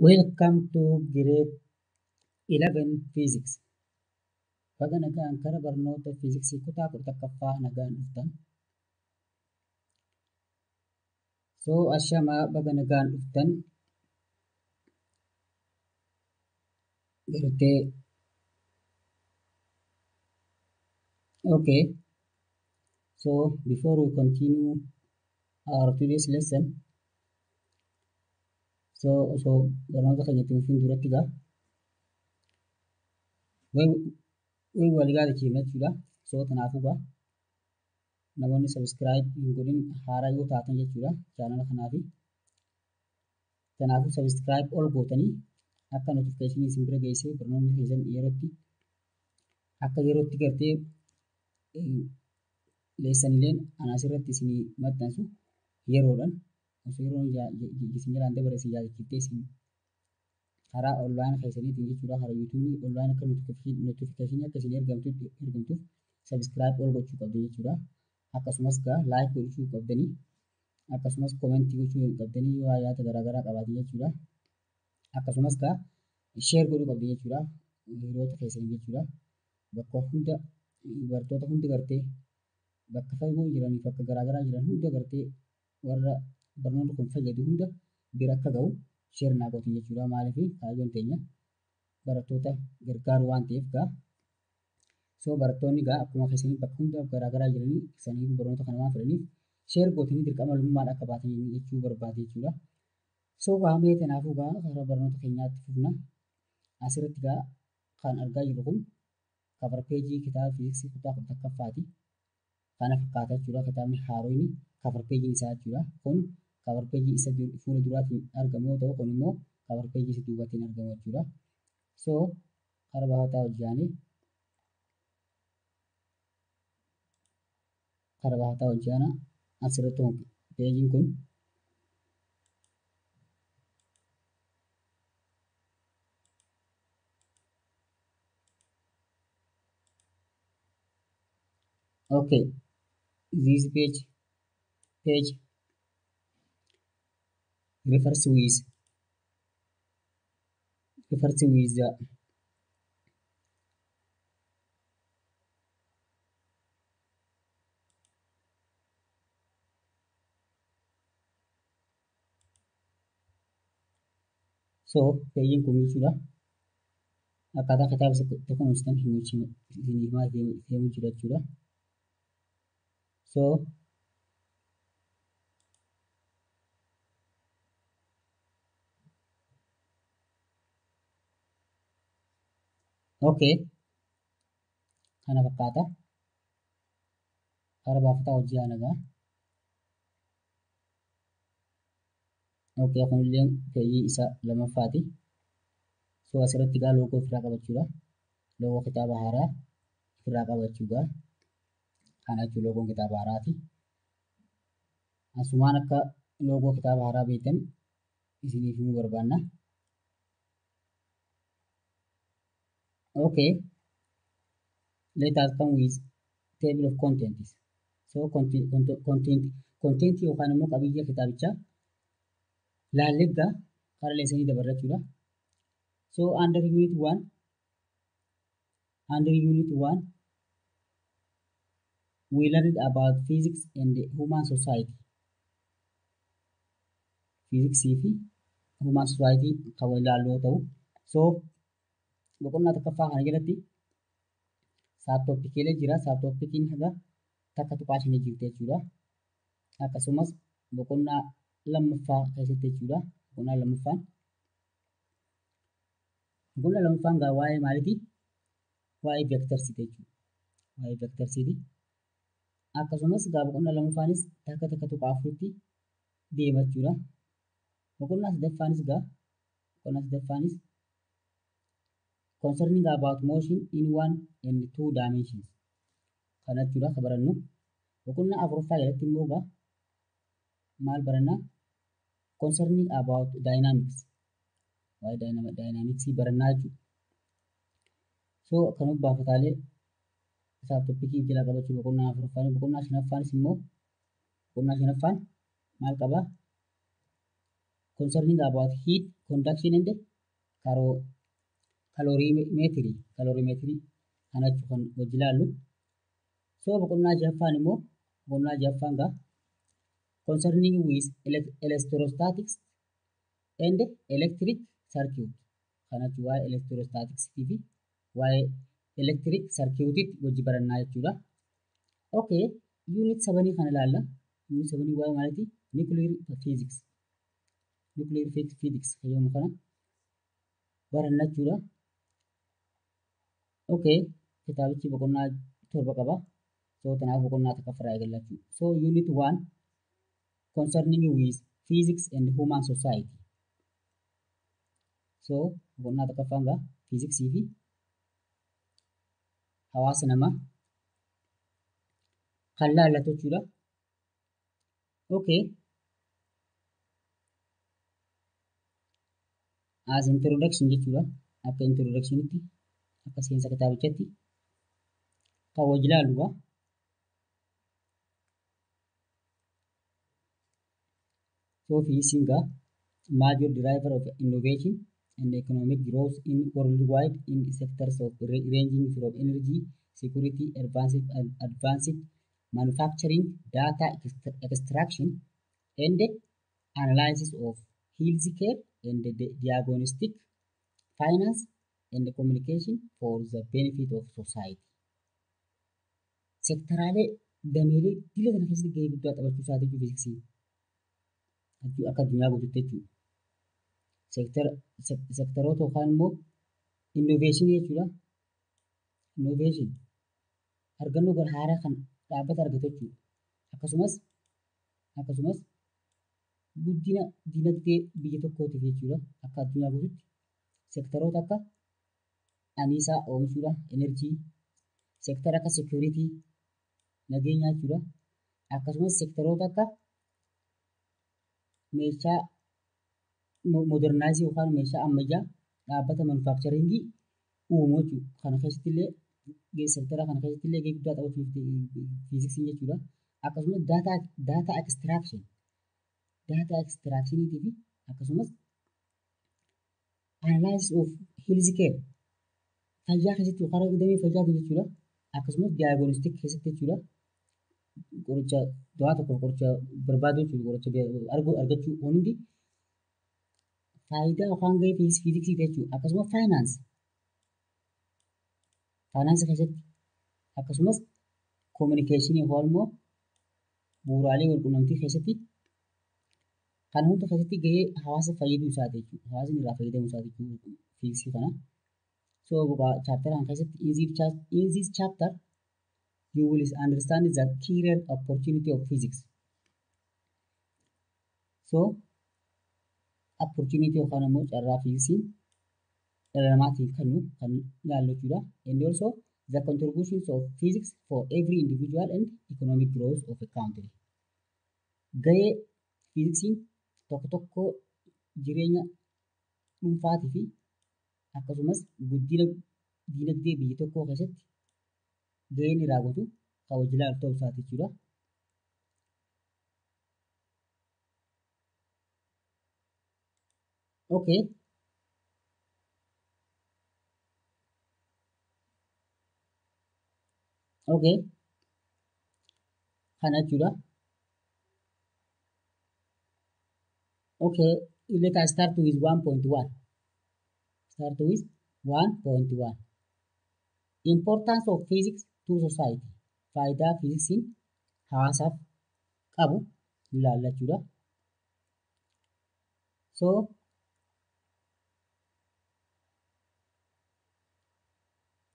Welcome to grade 11 physics. Baga nagaan kara barnoota fiiziksii kutaa 11ffaa nagaan dhuftan. So ashamaa, baga nagaan dhuftan. Gartee, okay. So before we continue our today's lesson, so osoo barnoota keenya itti fufiin duratti gaa wayi wal yaadachiifna jechuudha. So kanaafuu gaa namoonni subscribe hin godhin haaraa yoo taatan jechuudha channel kanaafi. Kanaafuu subscribe ol gootanii akka notification isin bira geessee barnoonni keessan yerootti akka yerootti gartee lessonileen ana asirratti isinii maxxansu yeroodhaan osoo yeroon isin jalaan dabare isin yaadachiiftee isin karaa online keessaniitiin jechuudha, karaa YouTubeii online akka notification akka isin ergamtuuf subscribe ol gochuu qabdu jechuudha. Akkasumas gaa like gochuu qabdanii, akkasumas commentii gochuu qabdanii yoo yaada garaagaraa qabaatan jechuudha. Akkasumas gaa share godhuu qabdu jechuudha hiriyoota keessanii jechuudha. Bakka hunda barattoota hundi gartee bakka fagoo jiranii, bakka garaagaraa jiran hunda gartee warra barnoonni kun fayyadu hunda bira akka ga'u share naa gootan jechuudha. Maaliif, kaayyoon teenya barattoota gargaaru waan ta'eef gaa. So barattoonni gaa akkuma keessanii bakka hunda garaagaraa jiranii sanii barnoota kana waan fedhaniif share gootanii dirqama lammummaan akka baatan jechuu barbaade jechuudha. So gaa mee kanaafuu gaa karaa barnoota keenyaatti fufna. Asirratti gaa kan argaa jirru kun cover pageii kitaaba fiiziksii kutaa 11ffaati. Kana fakkaata jechuudha kitaabni haaroon cover pageiin isaa jechuudha. Kun cover pageii isa fuula duraatiin argamu yoo ta'u, kun immoo cover pageii isa duubaatiin argamu jechuudha. So karaa baafataa hojjaanii karaa baafataa hojjaana asirratti pageiin kun. Okay, this page refers with the so pageiin kun jechuudha. Akkaataa kitaaba itti kunuunsitan isinii himaa deemuu jira jechuudha. So okay, kana fakkaata. Karaa baafataa hojii haala. Okay, kunillee pageii isa lammaffaati. So asirratti gaa logo ofirraa qabachuudha. Logo kitaaba haaraa ofirraa qabachuudha. Kana jechuun logoon kitaaba haaraati. Asumaan akka logo kitaaba haaraa beektan isiniif himuu barbaanna. Okay, let us come with table of contents. So content yookaan immoo qabiyyee kitaabichaa laalleggaa karaa lessonii dabarra jechuudha. So under unit 1, we learned about physics and the human society. Physicsii fi human society kan ilaallu yoo ta'u, so boqonnaa tokkoffaa kana jalatti subtopiciilee jira. Subtopiciin haga 1.5 jirti jechuudha. Akkasumas boqonnaa lammaffaa keessatti jechuudha. Boqonnaa lammaffaan gaa waa'ee maaliiti? Waa'ee vectorsiiti jechuudha. Waa'ee vectorsiiti. Akkasumas gaa boqonnaa lammaffaanis 1.4tti deema jechuudha. Boqonnaa sadaffaanis concerning about motion in one and two dimensions. Kana jechuudha kan barannu. Boqonnaa afuraffaa jalatti immoo gaa maal barannaa? Concerning about dynamics. Waa'ee dynamicsii barannaa jechuudha. So kan baafataalee subtopicii jala qabachuu boqonnaa afuraffaan. Boqonnaa shanaffaanis immoo, boqonnaa shanaffaan maal qabaa? Concerning about heat conduction and calorimetry. Calorimetry kana kan wajji ilaallu. So boqonnaa jaffaan immoo, boqonnaa jaffaan gaa, concerning with electrostatics and electric circuit. Kana jechuun waa'ee electrostatics fi waa'ee electric circuit wajji barannaa jechuudha. Okay, unit 7 kana ilaalla. Unit 7 waa'ee maaliiti? Nuclear physics. Nuclear physics fayyadamu kana baranna jechuudha. Okay, kitaabichi boqonnaa 7 qaba. So kanaaf boqonnaa tokkoffaarraa eegalla jechuudha. So unit 1 concerning with physics and human society. So boqonnaa tokkoffaan gaa fiiziksii fi hawaasa namaa kan laallatu jechuudha. Okay. As introduction jechuudha. Akka introductionitti, akka seensa kitaabichaatti kan wajji ilaallu gaa. So fiiziksiin gaa major driver of innovation and economic growth in worldwide in sectors of ranging from energy security, advanced manufacturing, data extraction and analysis of healthcare and the diagnostic, finance and communication for the benefit of society. Sektaraalee, dameelee dila kana keessatti gahee guddaa taphachuu isaati jechuudha fiiziksiin. Akka addunyaa guutuutti jechuudha. Sektaroota yookaan immoo innovationii jechuudha. Innovation argannoo gara haaraa kan dhaabbata argatu jechuudha. Akkasumas guddina dinagdee biyya tokkootiif jechuudha. Akka addunyaa guutuutti sektaroota akka anniisaa oomishuudha, energy, sektara akka security, nageenyaa jechuudha. Akkasumas sektaroota akka meeshaa modernize yookaan meeshaa ammayyaa dhaabbata manufacturingii uumuu jechuudha. Kana keessatti illee, sektara kana keessatti illee gahee guddaa taphachuu fiiziksiin jechuudha. Akkasumas data extraction, data extractioniitii fi akkasumas analysis of healthcare, fayyaa keessatti, karaa damee fayyaatiin jechuudha. Akkasumas diagnostic keessatti jechuudha. Qoricha dawaa tokko, qoricha barbaaduu jechuudha. Qoricha arguu argachuu hundi faayidaa yookaan gahee fiiziksii jechuudha. Akkasumas finance keessatti, akkasumas communicationii yookaan immoo bu'uuraalee walqunnamtii keessatti, kan hunda keessatti gahee hawaasa fayyaduu isaati jechuudha. Hawaasni irraa fayyadamuu isaati jechuudha fiiziksii kana. So chapter kana keessatti, in this chapter you will understand the career opportunity of physics. So opportunity yookaan immoo carraa fiiziksiin dhala namaatiif kennu kan ilaallu jechuudha. And also the contributions of physics for every individual and economic growth of a country. Gahee fiiziksiin tokko tokko jireenya dhuunfaatii fi akkasumas guddina dinagdee biyya tokkoo keessatti gahee inni raawwatu kan wajji ilaalu ta'uu isaati jechuudha. Okay. Okay. Kana jechuudha. Okay, let us start with 1.1. Start with 1.1. Importance of physics to society. Faayidaa fiiziksiin hawaasaaf qabu ilaalla jechuudha. So,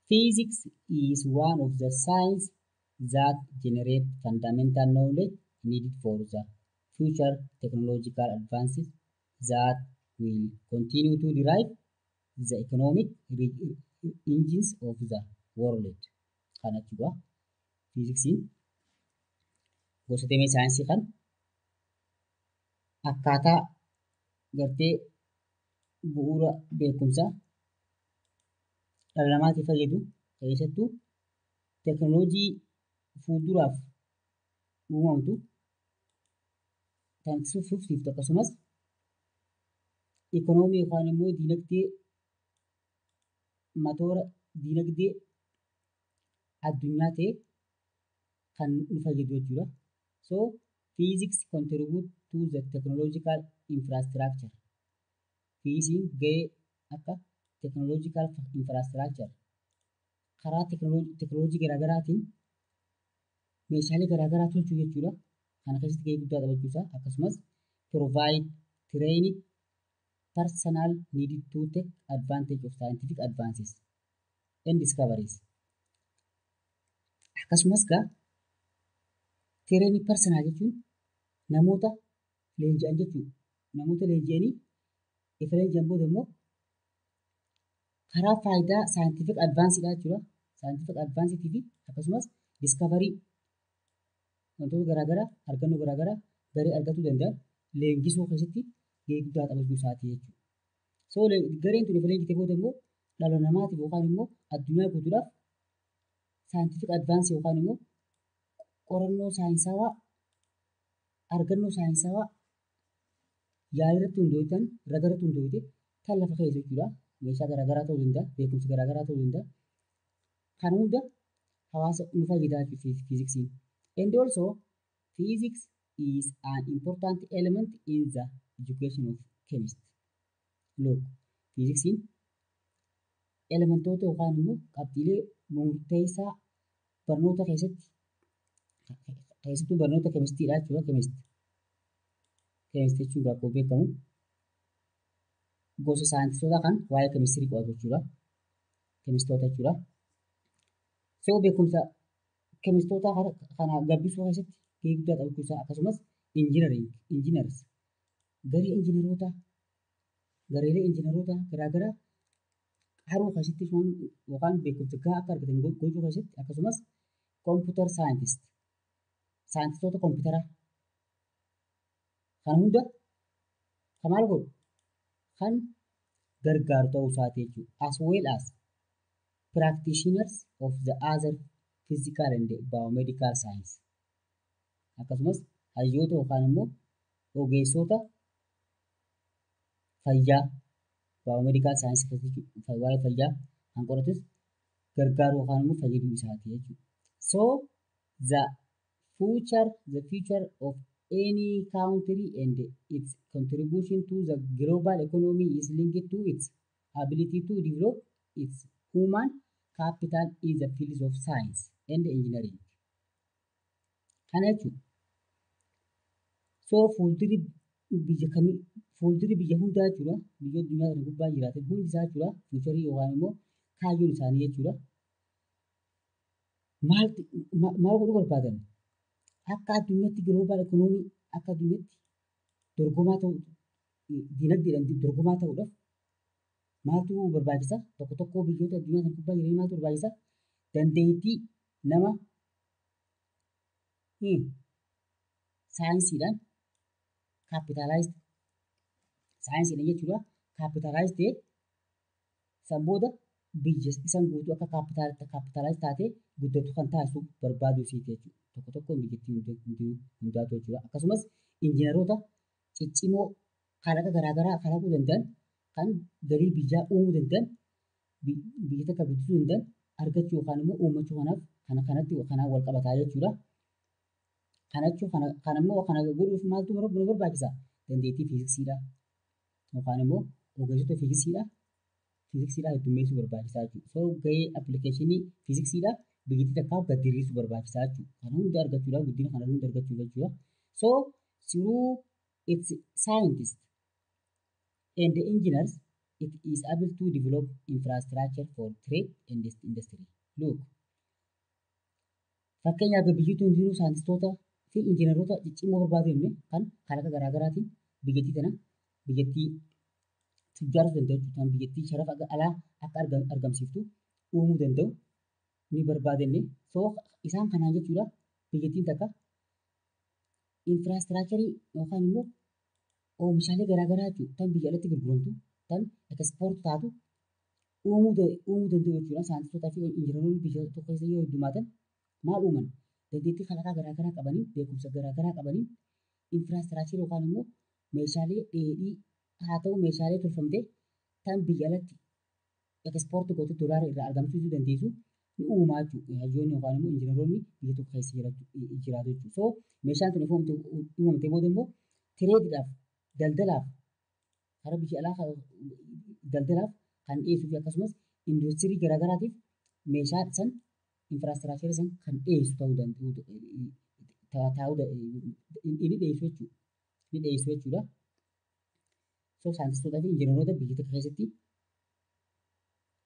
physics is one of the science that generate fundamental knowledge needed for the future technological advances that will continue to drive the economic engines of the world. Kana jechuudha. Fiiziksiin gosa damee saayinsii kan akkaataa gartee bu'uura beekumsaa dhala namaatiif fayyadu, keessattuu teekinooloojii fuulduraaf uumamtu kan fufsiiftu, akkasumas Ikonoomii yookaan immoo diinagdee, matoora diinagdee addunyaa ta'e kan nu fayyadu jechuudha. So physics contribute to the technological infrastructure. Fiiziksiin gahee akka technological infrastructure, karaa teknooloojii garaagaraatiin meeshaalee garaagaraa tolchuu jechuudha. Kana keessatti gahee guddaa taphachuu isaa, akkasumas provide training personnel needed to take advantage of scientific advances and discoveries. Akkasumas gaa training personnel jechuun namoota leenji'an jechuudha. Namoota leenji'anii ifa leenji'an booda immoo karaa faayidaa scientific advancedha jechuudha. Scientific advanced fi akkasumas discovery wantoota garaagaraa, argannoo garaagaraa garee argachuu danda'an leenjisuu keessatti gahee guddaa taphachuu isaati jechuudha. So gareen tun ifa leenjite booda immoo dhala namaatiif yookaan immoo addunyaa guutuudhaaf scientific advance yookaan immoo qorannoo saayinsawaa, argannoo saayinsawaa yaalii irratti hundooftan, raga irratti hundoofte kan lafa keessa jechuudha. Meeshaa garaagaraa ta'uu danda'a, beekumsa garaagaraa ta'uu danda'a. Kana hunda hawaasa nu fayyada jechuudha fiiziksiin. And also physics is an important element in the education of chemistry. Look, fiiziksiin elementoota yookaan immoo qabxiilee murteessaa barnoota keessatti, keessattuu barnoota keemistiriidha jechuudha. Keemistirii jechuun akkuma beekamu gosa saayintistoota kan waa'ee keemistirii qo'atu jechuudha. Keemistoota jechuudha. So beekumsa keemistoota kana gabbisuu keessatti gahee guddaa taphachuu isaa, akkasumas engineering, engineers, garee injiinaroota, gareelee injiinaroota garaagaraa qaruu keessatti yookaan beekumsa gahaa akka argatan gochuu keessatti, akkasumas computer scientist, saayintistoota kompiitaraa kan hunda kan maal godhu, kan gargaaru ta'uu isaati jechuudha. As well as practitioners of the other physical and biomedical science. Akkasumas hayyoota yookaan immoo ogeessota fayyaa, biomedical science keessatti waa'ee fayyaa kan qoratus gargaaru yookaan immoo fayyaduu isaati jechuudha. So the future of any country and its contribution to the global economy is linked to its ability to develop its human capital in the fields of science and engineering. Kana jechuudha. So fuuldurri biyya kamii, fuuldurri biyya hundaa jechuudha. Biyya addunyaa kana gubbaa jiraatan hundi isaa jechuudha. Future yookaan immoo kaayyoon isaanii jechuudha. Maal maal godhuu barbaadan? Akka addunyaatti global economy, akka addunyaatti dorgomaa ta'uu, dinagdeedhaan dorgomaa ta'uudhaaf maaltu barbaachisa? Tokko tokko biyyoota addunyaa kana gubbaa jiranii maaltu barbaachisa? Dandeettii nama saayinsiidhaan capitalize, saayinsiidhaan jechuudha, capitalize ta'ee san booda biyya isan guutuu akka capitalize taatee guddatu kan taasisu barbaaduu isiiti jechuudha. Tokko tokkoon biyyattii hundaatu jechuudha. Akkasumas injiinaroota ciccimoo kalaqa garaagaraa kalaquu danda'an, kan galii biyyaa uumuu danda'an, biyya takka guddisuu danda'an argachuu yookaan immoo uummachuu kanaaf kana kanatti kanaan wal qabataa jechuudha. Kana jechuun kana immoo kana godhuuf maaltu nu barbaachisa? Dandeettii fiiziksiidha yookaan immoo ogeessota fiiziksiidha heddummeessuu barbaachisaa jechuudha. So gahee application fiiziksiidha biyyattii takkaaf gad diriirsuu barbaachisaa jechuudha. Kana hunda argachuudhaaf, guddina kana hunda argachuuf jechuudha. So through its scientists and the engineers, it is able to develop infrastructure for trade and industry. Look, fakkeenyaaf biyyattiin hundinuu saayintistoota fi injiinaroota ciccimoo barbaadu jennee, kan kalaqa garaagaraatiin biyyattii tana biyyattii tujjaaruu danda'u, kan biyyattii sharafa alaa akka argamsiiftu uumuu danda'u ni barbaadenne. So isaan kanaan jechuudha, biyyattiin takka infrastructure yookaan immoo oomishaalee garaagaraa jechuudha, kan biyya alatti gurguramtu, kan export taatu uumuu danda'u jechuudha. Saayintistootaa fi injiinaroonni biyya tokko keessa yoo heddumaatan maal uuman? Dandeettii kalaqaa garaagaraa qabanii, beekumsa garaagaraa qabanii, infrastructure yookaan immoo meeshaalee dheedhii Haa ta'u, meeshaalee tolfamtee tan biyya alatti export goote doolaara irraa argamsiisuu dandeessu ni uumaa jechuudha. Hayyoonni yookaan immoo injiinaroonni biyya tokko keessa jiraatu jechuudha. So meeshaan kun uumamtee booda immoo tradeiidhaaf, daldalaaf, karaa biyya alaa daldalaaf kan dhiyeessuu fi akkasumas industirii garaagaraatiif meeshaa san, infrastructurii san kan dhiyeessu ta'uu danda'u, inni dhiyeessu jechuudha. Ni dhiyeessu jechuudha. So saayintiistootaa fi injiinaroota biyya tokko keessatti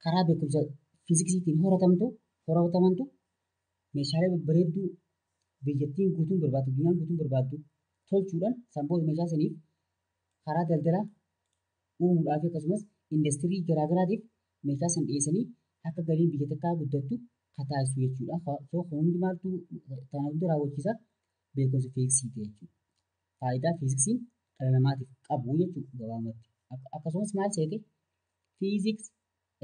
karaa beekumsa fiiziksiitiin horatamantu meeshaalee babbareedduu biyyattiin guutuun barbaaddu, addunyaan guutuun barbaaddu tolchuudhaan, san booda meeshaa saniif karaa daldalaa uumuudhaaf, akkasumas industirii garaagaraatiif meeshaa san dhiyeessanii akka galiin biyya takkaa guddattu kan taasisu jechuudha. So kun hundi maaltu kana hunda raawwachiisa? Beekumsa fiiziksiiti jechuudha. Faayidaa fiiziksiin dhala namaatiif qabu jechuudha gabaabumatti. Akkasumas maal seete? Physics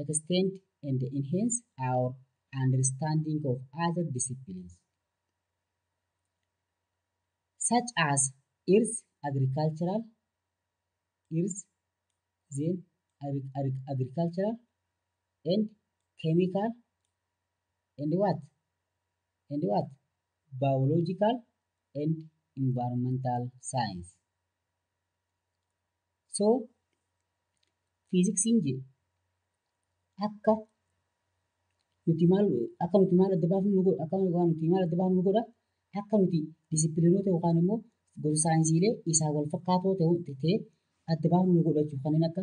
extend and enhance our understanding of other disciplines such as earth agricultural, earth, then agricultural and chemical and what biological and environmental science. So fiiziksiin jedhu akka nuti maal adda baafnu nu godha? Akka nuti maal adda baafnu nu godha? Akka nuti disciplineoota yookaan immoo gosa saayinsiilee isaa wal fakkaatoo ta'e adda baafnu nu godha jechuudha. Kanneen akka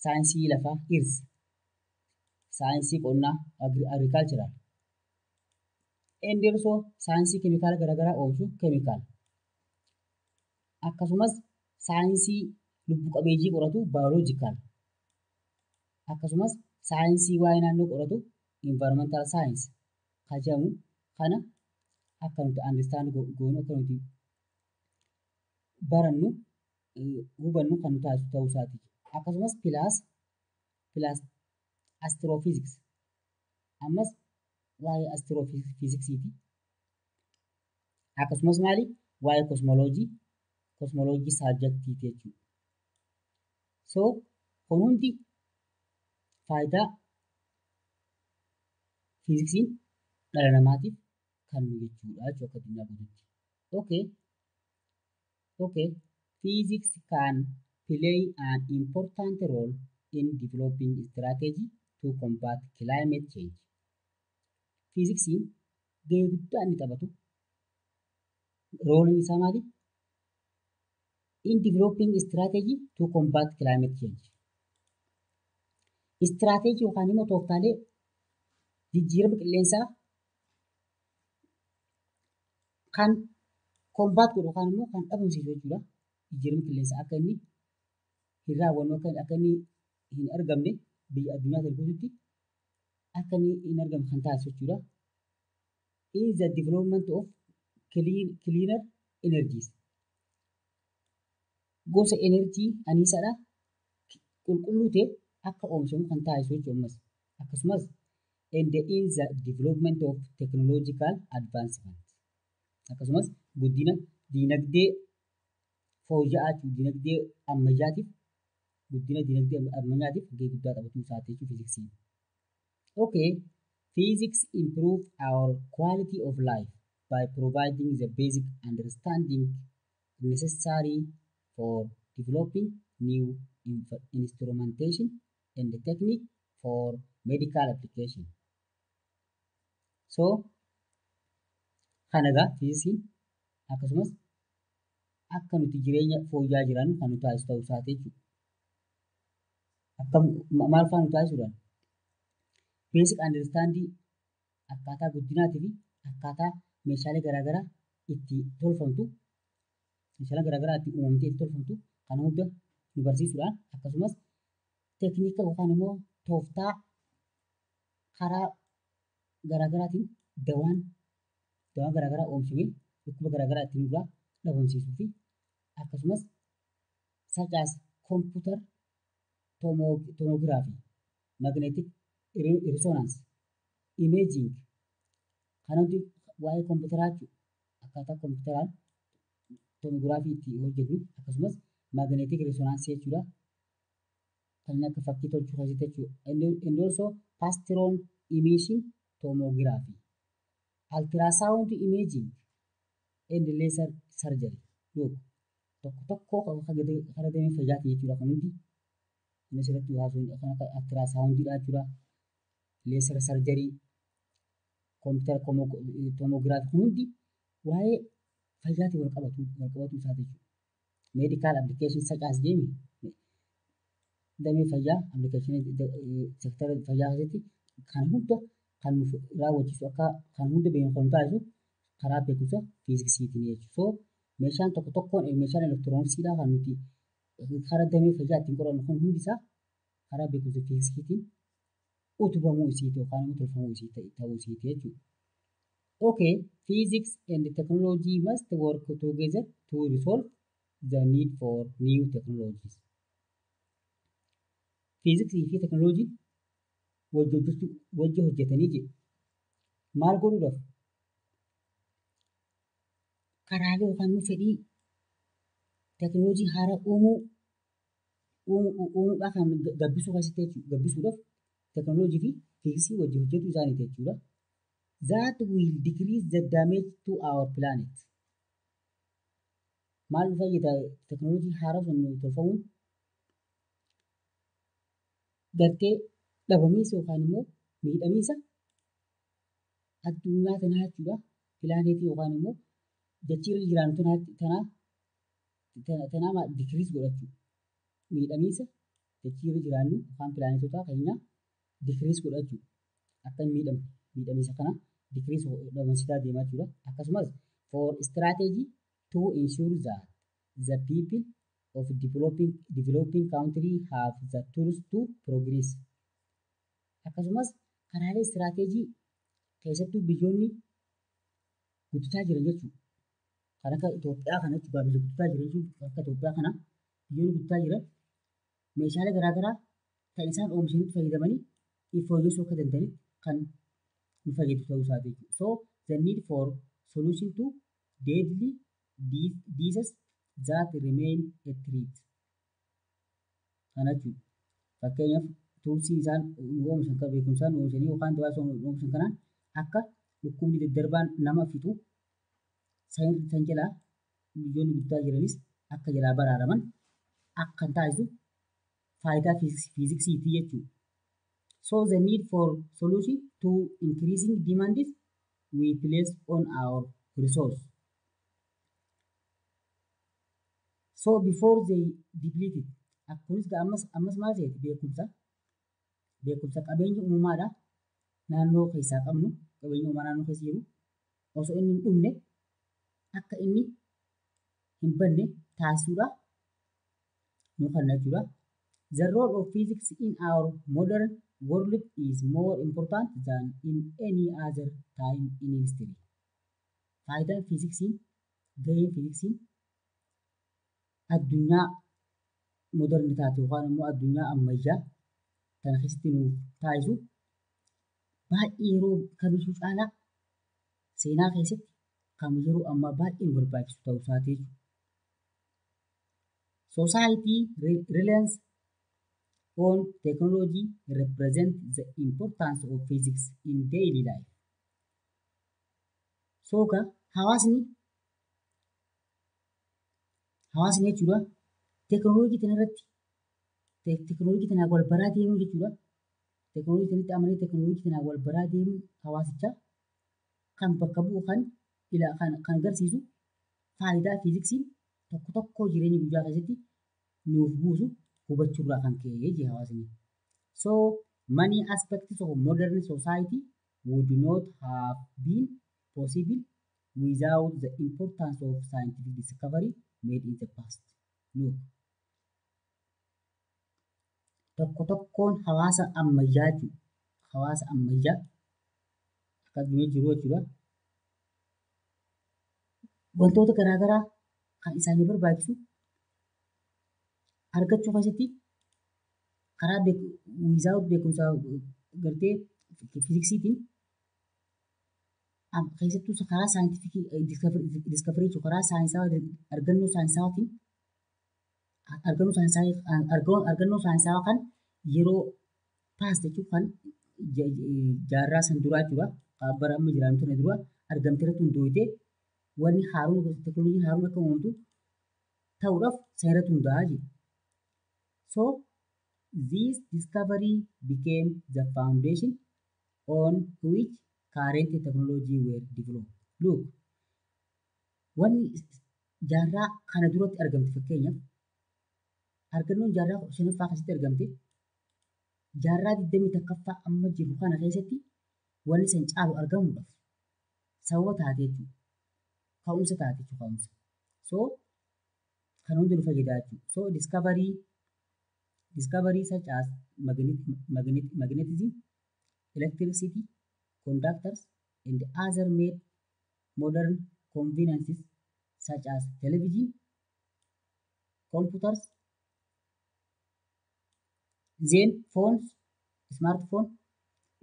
saayinsii lafaa, earth, saayinsii qonnaa, agricultural, and also saayinsii keemikaala garaagaraa oomishu, chemical, akkasumas saayinsii lubbu qabeeyyii qoratu, biological, akkasumas saayinsii waa'ee naannoo qoratu, environmental science kan jedhamu kana akka nuti understand goonu, akka nuti barannu, hubannu kan nu taasisu ta'uu isaati. Akkasumas plus astrophysics, ammas waa'ee astrophysicsiti. Akkasumas maali? Waa'ee cosmology subjectiiti jechuudha. So kun hundi faayidaa fiiziksiin dhala namaatiif kennu jechuudha jechuudha akka addunyaa guutuutti. Okay. Physics can play an important role in developing strategy to combat climate change. Fiiziksiin gahee guddaa inni taphatu, roleiin isaa maali? In developing strategy to combat climate change. Strategy yookaan immoo tooftaalee jijjiirama qilleensaa kan combat godhu yookaan immoo kan dhabamsiisu jechuudha. Jijjiirama qilleensaa akka inni hin raawwanne, akka inni hin argamne, biyya addunyaa kana guutuutti akka inni hin argamne kan taasisu jechuudha. In the development of cleaner energies. Gosa energy anniisaadhaa qulqulluu ta'e akka oomishamu kan taasisu jechuudha ammas. Akkasumas and in the development of technological advancement. Akkasumas guddina diinagdee fooyya'aa, diinagdee ammayyaatiif, guddina diinagdee ammayyaatiif gahee guddaa taphachuu isaati jechuudha fiiziksiin. Okay, physics improve our quality of life by providing the basic understanding necessary for developing new instrumentation and technique for medical application. So, kana egaa fiiziksiin akkasumas akka nuti jireenya fooyya'aa jiraannu kan nu taasisu ta'uu isaati jechuudha. Akka maal fa'aa nu taasisuudhaan? Basic understanding akkaataa guddinaatii fi akkaataa meeshaalee garaagaraa itti tolfamtu, meeshaalee garaagaraa itti uumamtee itti tolfamtu kana hunda nu barsiisuudhaan, akkasumas teeknika yookaan immoo tooftaa karaa garaagaraatiin dawaan garaagaraa oomishamee dhukkuba garaagaraa ittiin nurraa dhabamsiisuu fi akkasumas such as computer tomography, magnetic resonance, imaging kan hundi waa'ee kompiitaraa jechuudha. Akkaataa kompiitaraan tomography itti hojjennu, akkasumas magnetic resonance jechuudha. Kanneen akka fakkii tolchuu keessatti jechuudha. And also positron emission tomography, ultrasound imaging and laser surgery. Look, tokko tokko karaa damee fayyaati jechuudha kun hundi. Inni asirratti haasofnu kan akka ultrasoundiidha jechuudha. Laser surgery, computer tomography kun hundi waa'ee fayyaatiin wal qabatu isaati jechuudha. Medical application such as deemi damee fayyaa application sektara fayyaa keessatti kan hunda kan nuuf raawwachiisu, akka kan hunda beeknu kan taasisu karaa beekumsa fiiziksiitiin jechuudha. So meeshaan tokko tokkoon meeshaan elektirooniksiidhaa kan nuti karaa damee fayyaa ittiin qorannu kun hundi isaa karaa beekumsa fiiziksiitiin utubamuu isiiti yookaan immoo tolfamuu isii ta'uu isiiti jechuudha. Okay, physics and technology must work together to resolve the need for new technologies. Fiiziksii fi teknooloojiin wajji hojjetanii jedhu. Maal godhuudhaaf? Karaalee yookaan fedhii teknooloojii haaraa uumuudhaaf kan gabbisuu keessatti jechuudha. Gabbisuudhaaf teknooloojii fi fiiziksii wajji hojjetuu isaaniiti jechuudha. That will decrease the damage to our planet. Maal nu fayyada teknooloojii haaraa sun tolfamuun? Gartee dhabamiinsa yookaan immoo miidhamiinsa addunyaa tanaa jechuudha. Pilaanetii yookaan immoo dachee irra jiraannu tanaa decrease godha jechuudha. Miidhamiinsa dachee irra jiraannu yookaan pilaanetoota keenyaa decrease godha jechuudha. Akka hin miidhamne, miidhamiinsa kana decrease dhabamsiisaa deemaa jechuudha. Akkasumas for strategy to ensure that the people of developing country have the tools to progress. Akkasumas karaalee istiraateejii keessattuu biyyoonni guddachaa jiran jechuudha. Kan akka Itoophiyaa kana jechuudha, biyya guddachaa jiran jechuudha. Akka Itoophiyaa kana biyyoonni guddachaa jiran meeshaalee garaagaraa kan isaan oomishanitti fayyadamanii fooyyessuu akka danda'anitti kan nu fayyadu ta'uu isaati jechuudha. So the need for solution to deadly diseases that remain a threat. Kana jechuudha. Fakkeenyaaf, toolsii isaan nu oomishan kan beekumsaan nu oomishanii yookaan dawaa isaan nu oomishan kanaan akka dhukkubni daddarbaan nama fixu san jalaa biyyoonni guddaa jiranis akka jalaa baraaraman akka taasisu faayidaa fiiziksiiti jechuudha. So the need for solution to increasing demands we place on our resource. So before they deplete it. Kunis ammas maal ta'eeti, beekumsa qabeenya uumamaadha. Naannoo keessaa qabnu, qabeenya uumamaa naannoo keessa jiru osoo inni hin dhumne, akka inni hin badne taasisuudha nu kenna jechuudha. The role of physics in our modern world is more important than in any other time in history. Faayidaan fiiziksiin, gaheen fiiziksiin addunyaa modern taate yookaan immoo addunyaa ammayyaa kana keessatti nuuf taasisu baay'ee yeroo kamiyyuu caalaa seenaa keessatti kan yeroo ammaa baay'ee nu barbaachisu ta'uu isaati jechuudha. Society reliance on technology represent the importance of physics in daily life. So hawaasni jechuudha teekinooloojii kana irratti, teekinooloojii kanaan wal baraa deemuu jechuudha. Teekinooloojii kanatti amanee teekinooloojii kanaan wal baraa deemuu hawaasichaa kan bakka bu'u, kan agarsiisu faayidaa fiiziksiin tokko tokkoo jireenya guyyaa keessatti nuuf buusu hubachuurraa kan ka'e jee hawaasni. So many aspects of modern society would not have been possible without the importance of scientific discovery made in the past. Look, tokko tokkoon hawaasa ammayyaa jechuudha. Hawaasa ammayyaa akka addunyaa jiru jechuudha. Wantoota garaagaraa kan isaanii barbaachisu argachuu keessatti karaa without beekumsa gartee fiiziksiitiin, keessattuu karaa scientific discovery, karaa saayinsawaa, argannoo saayinsawaatiin Argannoo saayinsaawaa kan yeroo past jechuun kan jaarraa san duraa jechuudha. Bara amma jiraannu kana dura argamte irratti hundooyte wanni haaroon, teekinooloojiin haaroon akka uumamtu ta'uudhaaf san irratti hundaa'aa jechuudha. So this discovery became the foundation on which current technology were developed. Look, wanni jaarraa kana duratti argamte, fakkeenyaaf argannoon jaarraa 15ffaa keessatti argamte, jaarraa 21ffaa amma jiru kana keessatti wanni san caalu argamuudhaaf sababa taate jechuudha. Ka'umsa taate jechuudha, ka'umsa. So kan hundi nu fayyada jechuudha. So discovery such as magnetism, electricity, conductors, and other made modern conveniences such as television, computers, then phones, smartphone,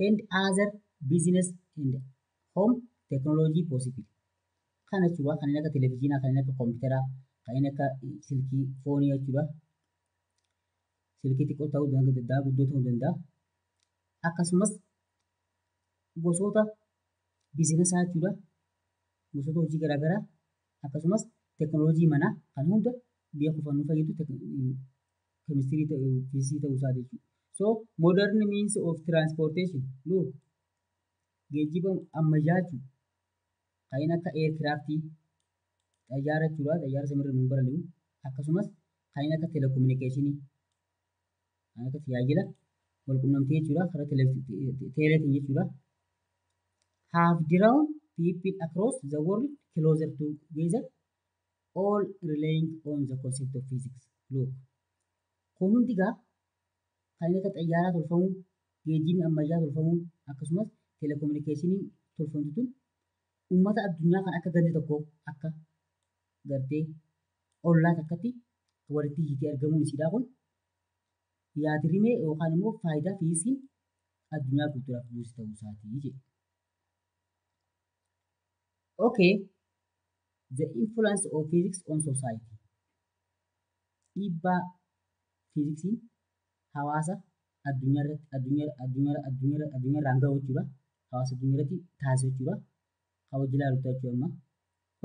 and other business and home technology possible. Kana jechuudha, kanneen akka televezyiinaa, kanneen akka kompiitaraa, kanneen akka silkii foonii jechuudha. Silkii xiqqoo ta'uu danda'a, guddoo ta'uu danda'a. Akkasumas gosoota biizinesaa jechuudha. Gosoota hojii garaagaraa, akkasumas teekinooloojii manaa kan hunda beekuuf kan nu fayyadu keemistirii ta'uu, fiiziksii ta'uu isaati jechuudha. So modern means of transportation, look, geejjiba ammayyaa jechuudha. Kanneen akka aircraftii, xayyaara jechuudha. Xayyaara samiirra nu balali'u. Akkasumas kanneen akka teelekominikeeshinii, kan akka tajaajila walqunnamtii jechuudha. Karaa teeleetiin jechuudha. Have drawn people across the world closer together, all relying on the concept of physics. Look, kun hundi gaa kanneen akka xayyaaraa tolfamuu, geejjibni ammayyaa tolfamuu, akkasumas teelekominikeeshiniin tolfamtu tun uummata addunyaa kan akka ganda tokkoo, akka gartee ollaa takkatti walitti hiitee argamuun isiidhaa kun yaadrimee yookaan immoo faayidaa fiiziksiin addunyaa guutuudhaaf buuse ta'uu isaatii jedhe. Okay, the influence of physics on society. Dhiibbaa fiiziksiin hawaasa addunyaa irratti addunyaa irraan gahu jechuudha. Hawaasa addunyaa irratti taasisu jechuudha. Kan hojii ilaalu jechuudha amma.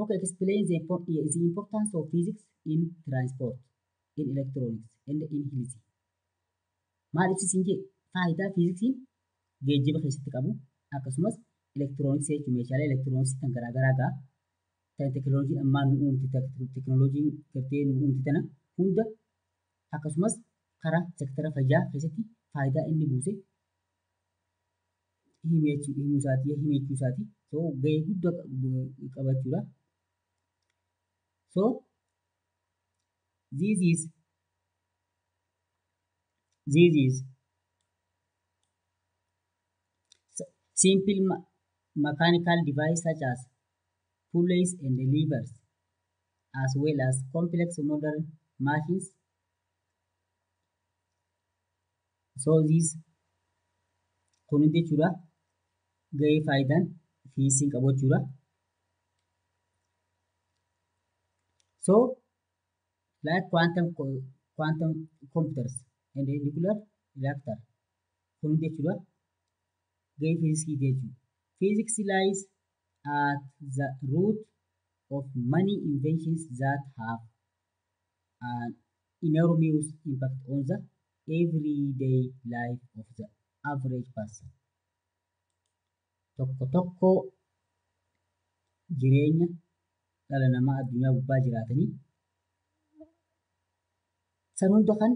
Okay, explain the importance of physics in transport, in electronics, and in health. Maal ibsisiin jee? Faayidaa fiiziksiin geejjiba keessatti qabu, akkasumas elektirooniksii jechuun meeshaalee elektirooniksii kan garaagaraa gaa kan teekinooloojiin ammaa nu uumte, teekinooloojiin gartee nu uumte tana hunda, akkasumas karaa sektara fayyaa keessatti faayidaa inni buuse himuu isaati. So gahee guddaa qabachuudha. So this is simple mechanical device such as pulleys and levers, as well as complex modern machines. So this kun hundi jechuudha gahee faayidaan fiiziksiin qabu jechuudha. So like quantum computers and nuclear reactor kun hundi jechuudha gahee fiiziksii jechuudha. Physics lies at the root of many inventions that have an enormous impact on the everyday life of the average person. Tokko tokko jireenya dhala namaa addunyaa gubbaa jiraatanii san hunda kan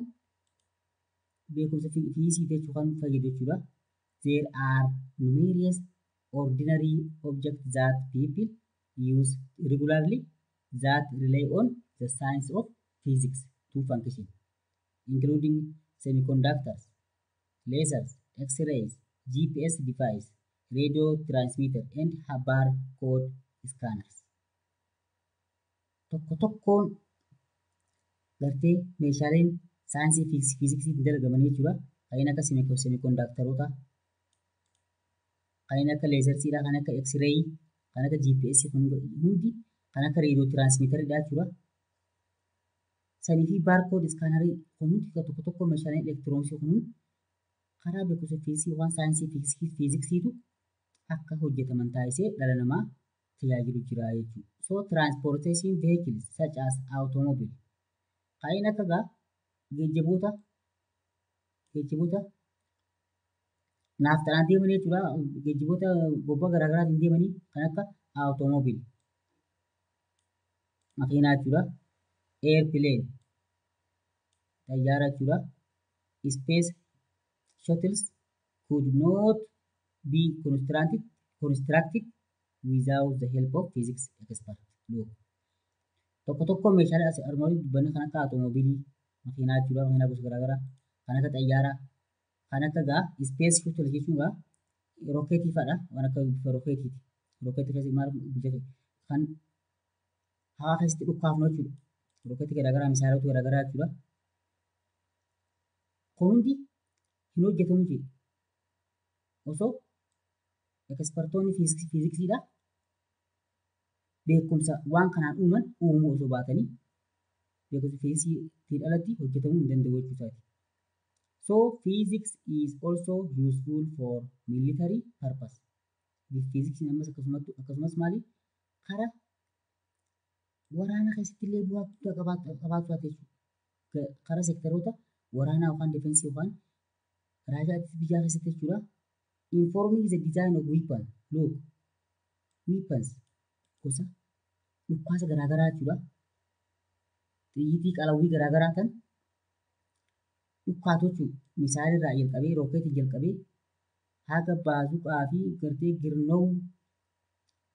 beekumsa fiiziksii jechuu kan fayyadu jechuudha. There are numerous ordinary objects that people use regularly that rely on the science of physics to function, including semiconductors, lasers, X-rays, GPS device, radio transmitter, and barcode scanners. Tokko tokkoon gartee meeshaaleen saayinsii fiiziksiitiin dalagaman jechuudha. Kanneen akka semiconductoroota, kanneen akka lasersiidhaa, kan akka X-ray, kan akka GPS hundi, kan akka radio transmitteriidha jechuudha. Sanii fi barcode scannerii kun hundi tokko tokko meeshaaleen elektirooniksii kun karaa beekumsa fiiziksii waan saayinsii fiiziksiitu akka hojjetaman taasisee dhala namaa tajaajilu jira jechuudha. So transportation vehicles such as automobile, kanneen akka gaa geejjiboota naafxaadhaan deeman jechuudha. Geejjiboota bobba garaagaraatiin deemanii kan akka automobile, makiinaa jechuudha. Airplane, xayyaara jechuudha. Space shuttles could not be constructed without the help of physics expert. Look. Tokko tokko meeshaalee as armaan olitti dubbanne kan akka automobilii, makiinaa jechuudha, makiinaa gosa garaagaraa, kan akka xayyaaraa, kan akka gaa space shuttle jechuun gaa rookeetii fa'aadha. Waan akka bifa rookeetiiti. Rookeetii keessatti maal biyya kan hawaa keessatti dhukaafnu jechuudha. Rookeetii garaagaraa, misaayilota garaagaraa jechuudha. Kun hundi hin hojjetamu jedhe. Osoo expertoonni fiiziksiidha beekumsa waan kanaan uuman uumuu osoo baatanii beekumsa fiiziksiitiin alatti hojjetamuu hin danda'u jechuu isaati. So physics is also useful for military purpose. Fiiziksiin ammas akkasumas maali? Karaa waraana keessatti illee bu'aa guddaa qabaatu jechuudha. Karaa seektaroota waraanaa yookaan defensii yookaan raayyaa ittisa biyyaa keessatti jechuudha. Informing the design of weapon. Look, weapons gosa dhukaasa garaagaraa jechuudha. Xiyyiitii qalawwii garaagaraa kan dhukaatu jechuudha. Misaayilirraa jalqabee, rookeetii jalqabee haga baazuqaa fi gartee girnoo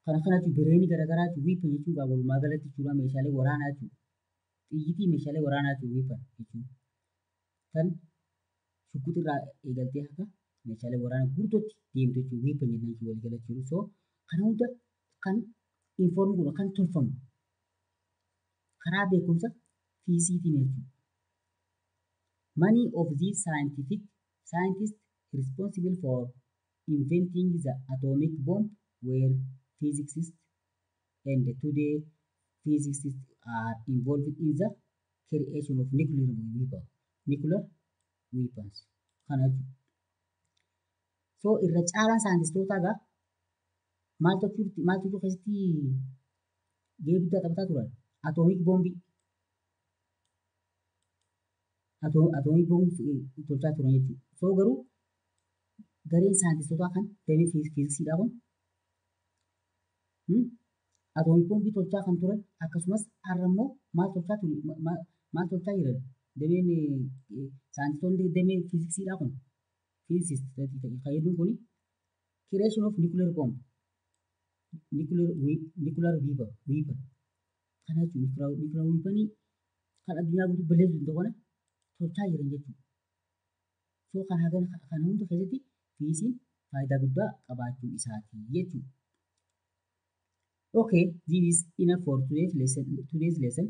kana kana jechuudha. Bireenii garaagaraa jechuudha. Weapon jechuun walumaa galatti jechuudha meeshaalee waraanaa jechuudha. Xiyyiitii meeshaalee waraanaa jechuudha weapon jechuun. Kan shukkuxirraa eegaltee haga meeshaalee waraanaa guutuutti deemtu jechuudha. Weapon jennaan jechuudha walii gala jechuudha. So kana hunda kan inform godhu, kan tolfamu karaa beekumsa fiiziksiitiin jechuudha. Many of these scientific scientists responsible for inventing the atomic bomb were physicists, and today physicists are involved in the creation of nuclear weapon, nuclear weapons. Kana jechuudha. So irra caalaan saayintistoota egaa maal tolchuu keessatti gahee guddaa taphataa turan? Atomic bombii. Atomic bombii tolchaa turan jechuudha. So garuu gareen saayintistootaa kan damee fiiziksiidhaa kun atomic bombii tolchaa kan turan, akkasumas har'a immoo maal tolchaa jiran? Dameen saayintistoonni damee fiiziksiidhaa kun, physicist kan jedhuun kuni, creation of nuclear bomb, nuclear weapon kana jechuun nuclear weaponii kan addunyaa guutuu balleessuu danda'u kana tolchaa jiran jechuudha. So kana hunda keessatti fiiziksiin faayidaa guddaa qabaachuu isaati jechuudha. Okay, this is enough for today's lesson. Today's lesson.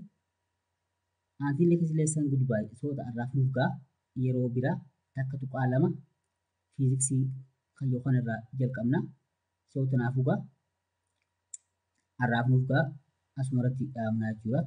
Until next lesson, goodbye. So har'aaf nuuf ga'a. Yeroo biraa 1.2 fiiziksii kan yookaan irraa jalqabna. So kanaafuu ga'a. Har'aaf nuuf ga'a. Asuma irratti dhaabnaa jechuudha.